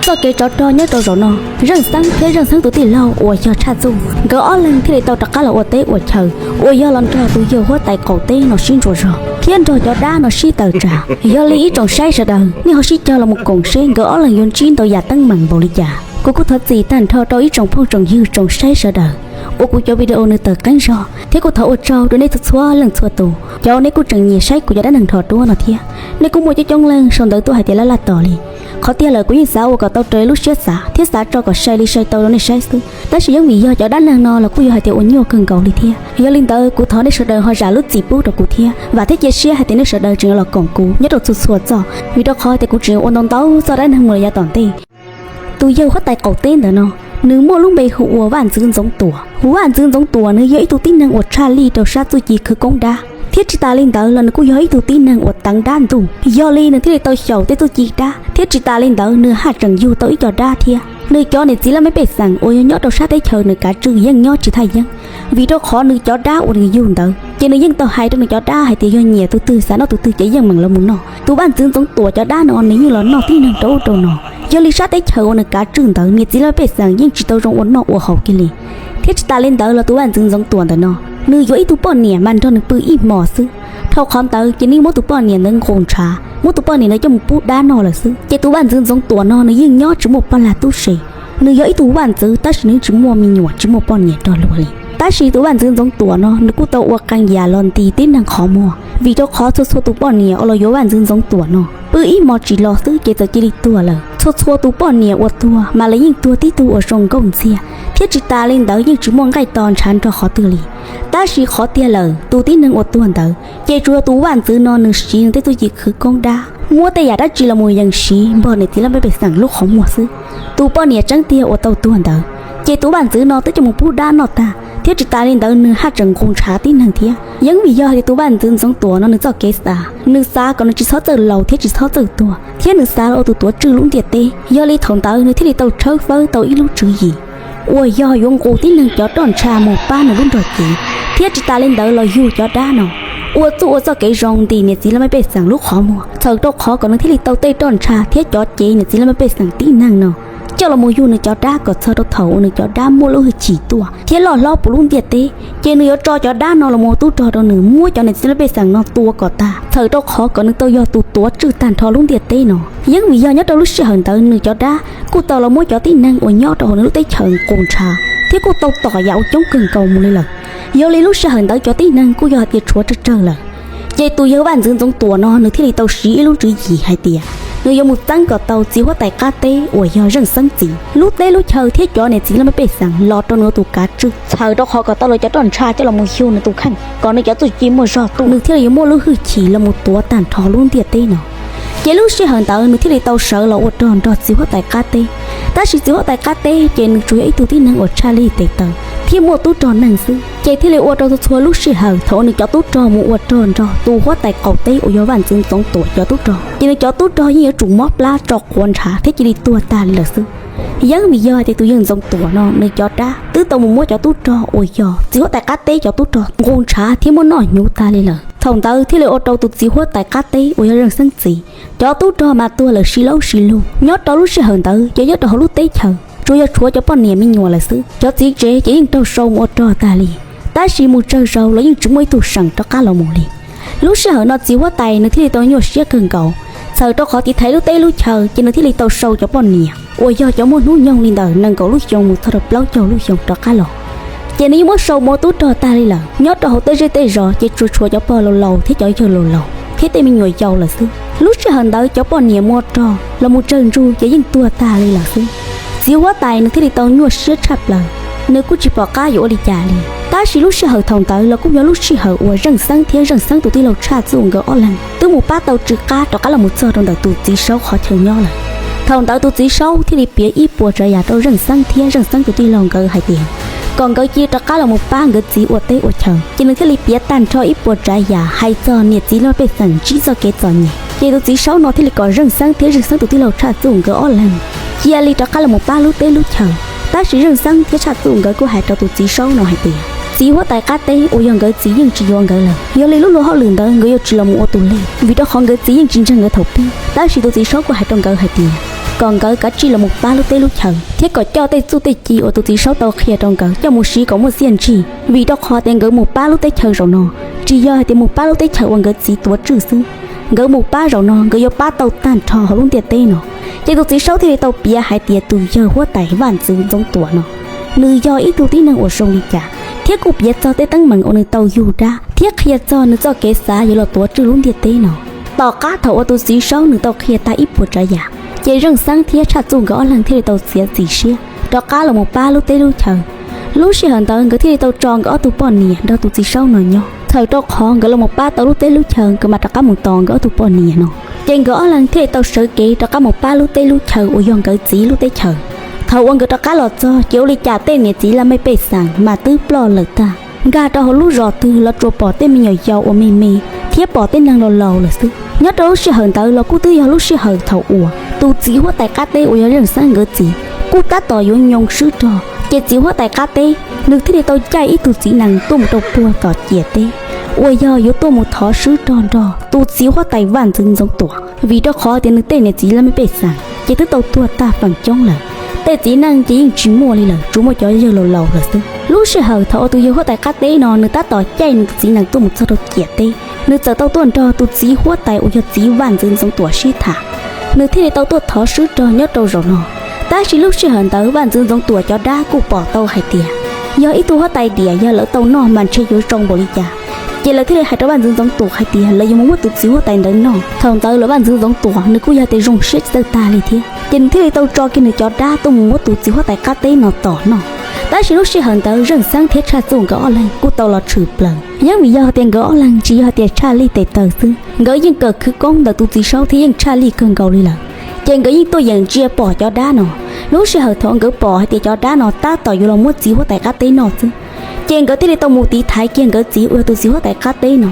Txoj kev tsov rog nyob rau zaum no, Zeej Xeeb thiab Zeej Xeeb tus tij laug uas yog Tshaj Txuj, nkawd ob leeg thiaj li tau rov qab los ua teb ua chaw uas yog los nrog tus yawg huab tais qaum teb no sib ntsuas zog thiab nrog cov dab no sib tawm tsam. Yog li ib tsoom saib sawv daws, nej ho sib cog los mus koom seb nkawd ob leeg yuav ntsib ntau yam teeb meem npaum li cas. Kuv kuj thov txim tag nrho rau ib tsoom phooj tsoom ywg tsoom saib sawv daws uas kuv cov video nws tawm qeeb zog, thiab kuj thov ua tsaug rau nej txhua txhua leej txhua tus cov uas nej kuj tseem nyiam saib kuv cov dab neeg nrho duab no thiab. Nej kuj muaj coob coob leej sau ntawv tuaj hais tias laj laj tos li. Qhov tiag lawm kuv yeej xav ua kom tau raws lub siab xav thiab xav tso kom sai li sai tau rau nej saib xwb, tab sis yeej vim yog cov dab neeg no los kuj yog hais tias uas nyuaj kawg nkaus li thiab. Yog li ntawd kuv thov nej sawv daws ho zam lub txim pub rau kuv thiab vam thiab cia siab hais tias nej sawv daws tseem yuav los koom kuv nyob rau txhua txhua txoj, vim rau qhov tias kuv tseem yuav ua ntau ntau txoj dab neeg mus los yav tom ntej. Tus yawg huab tais qaum teb ntawm no, nws muaj lub npe hu ua Vaj Ntxwv Ntxoov Tuam. Vaj Ntxwv Ntxoov Tuam nws yog ib tug tib neeg uas tshaj lij rau sab txuj ci khwv koob dab, thiab tsis tas li ntawd los nws kuj yog ib tug tib neeg uas teev dab ntuj. Yog li nws thiaj li tau xyaum tej txuj ci dab, thiab tsis tas li ntawd nws haj tseem yug tau ib co dab thiab. Nws cov niam txiv laj mej pej xeem uas yog nyob rau sab teb chaws nws kav tswj yeej nyob tsis thaj yeeb, vim rau qhov nws cov dab uas nws yug ntawd ces nws yeej tau hais rau nws cov dab hais tias yog nyiam tus twg xav noj tus twg ces yeej meem los mus noj. Tus Vaj Ntxwv Ntxoov Tuam cov dab no nws yeej los noj tib neeg rau ub rau no. Yog li sab teb chaws uas nws kav tswj ntawd niam txiv laj mej pej xeem yeej tsis tau zoo ua noj ua haus kiag li. Thiab tsis tas li ntawd los tus Vaj Ntxwv Ntxoov Tuam ntawm no, nws yuav ib tug poj niam mas nrog nws pw ib hmos xwb. Dhau qhov ntawd ces nws muab tus poj niam ntawd nqus ntshav, muab tus poj niam ntawd coj mus pub dab noj lawm xwb. Ces tus Vaj Ntxwv Ntxoov Tuam no nws yeej nyob tsis muaj poj lag tub se. Nws yog ib tug vaj ntxwv tab sis nws tsis muaj me nyuam tsis muaj poj niam nrog luag li. Tab sis tus Vaj Ntxwv Ntxoov Tuam no nws kuj tau ua qee yam los ntis tib neeg qhov muag, vim rau qhov txhua txhua tus poj niam uas los yuav Vaj Ntxwv Ntxoov Tuam no pw ib hmos tsis los xwb ces txawm cia li tuag lawm. Txhua txhua tus poj niam uas tuag mas lawv yeej tuag tib tug uas zoo nkauj ntxiag, thiab tsis tas li ntawd yeej tsis muaj nqaij to ntshav nrog qhov twg li. Tab sis qhov tiag lawm tus tib neeg uas tuag ntawd ces tsuas yog tus vaj ntxwv no nws siv nws tej txuj ci khwv koob dab, muab tej yam dab tsi los mus yees siv npog niam txiv laj mej pej xeem lub qhov muag xwb. Tus poj niam tseeb tiag uas tau tuag ntawd ces tus vaj ntxwv no twb coj mus pub dab noj tag, thiab tsis tas li ntawd nws haj tseem nqus ntshav tib neeg thiab. Yeej vim yog hais tias tus Vaj Ntxwv Ntxoov Tuam no nws txoj kev xav, nws xav kom nws tsis txhob txawj laus thiab tsis txhob txawj tuag, thiab nws xav los ua tus tuav tswj lub ntiaj teb. Yog li thaum ntawd nws thiaj li tau tshawb fawb tau ib lub tswv yim uas yog yuav nqus tib neeg cov roj ntsha mus pab nws lub nrog cev, thiab tsis tas li ntawd los yug cov dab no ua txuj ua txoj kev zoo ntim niam txiv laj mej pej xeem lub qhov muag, txhawm rau qhov kom nws thiaj li tau tej roj ntsha thiab cov cev niam txiv laj mej pej xeem tib neeg no coj los mus yug nws cov dab kom txog rau thaum uas nws cov dab muaj lub hwj chim tuaj thiab loj hlob puv lub ntiaj teb, ces nws yuav tso cov dab no los mus ua tub rog rau nws, muab cov niam txiv laj mej pej xeem no tua kom tag, txhawm rau qhov kom nws tau yog tus tuav tswj tag nrho lub ntiaj teb no. Yeej vim yog nyob rau lub sij hawm ntawd nws cov dab kuj tau los muab cov tib neeg uas nyob rau hauv nws lub teb chaws nqus ntshav, thiab kuj tau tom yam uas coob kawg nkaus mus li lawm. Yog li lub sij hawm ntawd cov tib neeg kuj yog hais tias tshuav tsawg tsawg lawm. Ces tus yawg Vaj Ntxwv Ntxoov Tuam no nws thiaj li tau siv ib lub tswv yim hais tias nws yuav mus txeeb kom tau txiv huab tais qab teb uas yog Zeej Xeeb txiv lub teb lub chaw thiab cov niam txiv laj mej pej xeem los rau nws ua tus kav tswj, txhawm rau qhov kom tau lawv cov roj ntsha coj los mus yug nws tus kheej, kom nws cov txuj ci muaj zog tuaj, nws thiaj li yuav muaj lub hwj chim los mus tuav tag nrho lub ntiaj teb no. Ces lub sij hawm ntawd nws thiaj li tau sawv los ua rog nrog txiv huab tais qab teb. Tab sis txiv huab tais qab teb ces nws tsuas yog ib tug tib neeg uas tshaj lij tes taw thiab muaj tub rog neeg xwb, ces thiaj li ua rau txhua txhua lub sij hawm thaum uas nws cov tub rog mus ua rog nrog tus huab tais qaum teb uas yog Vaj Ntxwv Ntxoov Tuam cov tub rog, ces nws cov tub rog yeej yuav tsum mob plab tso quav ntshav thiab cia li tuag tag li lawm xwb. Yeej vim yog hais tias tus yawg Ntxoov Tuam no nws cov dab twb tau mus muab cov tub rog uas yog txiv huab tais qab teb cov tub rog nqus ntshav thiab muab noj hnyuv tag li lawm. Thaum ntawd thiaj li ua rau tus txiv huab tais qab teb uas yog Zeej Xeeb txiv cov tub rog mas tuag lawm sib laub sib lug. Nyob rau lub sij hawm ntawd ces nyob rau hauv lub teb chaws tsuas yog tshuav cov poj niam me nyuam lawm xwb. Cov txiv tsev ces yeej raug sau mus ua rog tag li, tab sis mus tsawg zaus los yeej tsis muaj ib tug seem rov qab los mus li. Lub sij hawm no txiv huab tais nws thiaj li tau nyuaj siab kawg nkaus, txhawm rau qhov tiv thaiv lub teb lub chaw ces nws thiaj li tau sau cov poj niam uas yog cov muaj hnub nyoog li ntawm nees nkaum lub xyoo mus txog rau plaub caug lub xyoo rov qab los. Ces nws yeej muab sau mus ua tub rog tag li lawm. Nyob rau hauv tej zej tej zos ces tsuas tshuav cov pog laus laus thiab cov yawg laus laus thiab tej me nyuam yaus lawm xwb. Lub sij hawm ntawd cov poj niam mus ua rog los mus tsawg ntsug ces yeej tuag tag li lawm xwb. Txiv huab tais nws thiaj li tau nyuaj siab tshaj plaws, nws kuj tsis pom qab yuav ua li cas li. Tab sis lub sij hawm thaum ntawd los kuj yog lub sij hawm uas Zeej Xeeb thiab Zeej Xeeb tus tij laug Tshaj Txuj nkawd ob leeg twb mus pab tau tsw qab rov qab los mus txog rau ntawm tus txiv Saub qhov chaw nyob lawm. Thaum ntawd tus txiv Saub thiaj li piav ib puas tsav yam rau Zeej Xeeb thiab Zeej Xeeb tus tij laug nkawd hais tias kom nkawd cia li rov qab los mus pab nkawd txiv ua teb ua chaw. Ces nws thiaj li piav tag nrho ib puas tsav yam hais txog niam txiv laj mej pej xeem ntsib txoj kev txom nyem. Ces tus txiv Saub no thiaj li kom Zeej Xeeb thiab Zeej Xeeb tus tij laug Tshaj Txuj nkawd ob leeg cia li rov qab los mus pab lub teb lub chaw. Tab sis Zeej Xeeb thiab Tshaj Txuj nkawd kuj hais rau tus txiv Saub no hais tias txiv huab tais qab teb uas yog nkawd txiv yeej tsis yuav nkawd lawm. Yog li lub luag hauj lwm ntawd nkawd yuav tsis los mus ua tus leg, vim rau qhov nkawd txiv yeej tsis ntseeg nkawd thaum pib. Tab sis tus txiv Saub kuj hais rau nkawd hais tias kom nkawd kav tsij los mus pab lub teb lub chaw thiab kom coj tej txuj tej ci uas tus txiv saub tau qhia rau nkawd coj mus siv kom muaj txiaj ntsig, vim rau qhov tias nkawd mus pab lub teb chaws zaum no tsis yog hais tias mus pab lub teb chaws uas nkawd txiv tuav tswj xwb. Nkawd mus pab zaum no nkawd yuav pab tau tag nrho hauv lub ntiaj teb no. Ces tus txiv saub thiaj li tau piav hais tias tus yawg huab tais Vaj Ntxwv Ntxoov Tuam no, nws yog ib tug tib neeg uas zoo li cas, thiab kuj piav txog tej teeb meem uas nws tau yug dab thiab qhia txog nws txoj kev xav yuav los tuav tswj lub ntiaj teb no. Tom qab thaum uas tus txiv saub nws tau qhia tag ib puas tsav yam, ces Zeej Xeeb thiab Tshaj Txuj nkawd ob leeg thiaj li tau txiav txim siab rov qab los mus pab lub teb lub chaw. Lub sij hawm ntawd nkawd thiaj li tau tso nkawd ob tug poj niam nrog tus txiv saub no nyob, txhawm rau qhov nkawd los mus pab tau lub teb lub chaw nkawd mam rov qab mus tos nkawd ob tug poj niam no. Ces nkawd ob leeg thiaj li tau sawv kev rov qab mus pab lub teb lub chaw uas yog nkawd txiv lub teb chaws. Thaum uas nkawd rov qab los txog ces ua li cas tej niam txiv laj mej pej xeem mas twb ploj lawm tag, nkag rau hauv lub zos twg los tsuas pom tej me nyuam yaus uas me me thiab pom tej neeg laus laus lawm xwb. Nyob rau lub sij hawm ntawd los kuj twb yog lub sij hawm thaum uas tus txiv huab tais qab teb uas yog Zeej Xeeb nkawd txiv kuj tab tom yuav nyoo swb rog, ces txiv huab tais qab teb nws thiaj li tau caij ib tug txiv nees tuaj mus rau puag tom ciam teb uas yog yuav tuaj mus thov swb rog nrog tus txiv huab tais Vaj Ntxwv Ntxoov Tuam, vim rau qhov tias nws tej niam txiv laj mej pej xeem ces twb tau tuag tag feem coob lawm. Tej txiv neej ces yeej tsis muaj li lawm, tsuas muaj cov yawg laus laus lawm xwb. Lub sij hawm thaum uas tus yawg huab tais qab teb no nws tab tom caij nws tus txiv nees tuaj mus txog rau ciam teb, nws txawm tau tuaj nrog tus txiv huab tais uas yog txiv Vaj Ntxwv Ntxoov Tuam sib tham. Nws thiaj li tau tuaj thov swb rog nyob rau zaum no. Tab sis lub sij hawm ntawd Vaj Ntxwv Ntxoov Tuam cov dab kuj pom tau hais tias yog ib tug huab tais diam, yog lawv tau noj mas ntshe yuav zoo npaum li cas. Ces lawv thiaj li hais rau Vaj Ntxwv Ntxoov Tuam hais tias lawv yuav mus muab tus txiv huab tais ntawd noj. Thaum ntawd los Vaj Ntxwv Ntxoov Tuam nws kuj yog tias zoo siab tsis txawj tag li thiab, ces nws thiaj li tau tso kiag nws cov dab tuaj mus muab tus txiv huab tais qab teb no tom noj. Tab sis lub sij hawm ntawd Zeej Xeeb thiab Tshaj Txuj nkawd ob leeg kuj tau los tshwm plaws, yeej vim yog tias nkawd ob leeg tsis yog tias tshaj lij tes taw xwb, nkawd yeej kawm khwv koob ntawm tus txiv saub thiab yeej tshaj lij kawg nkaus li lawm. Ces nkawd yeej tuaj yeem ntsia pom cov dab no. Lub sij hawm thaum nkawd pom hais tias cov dab no tab tom yuav los muab txiv huab tais qab teb noj xwb, ces nkawd thiaj li tau mus tiv thaiv kiag nkawd txiv uas yog tus txiv huab tais qab teb no.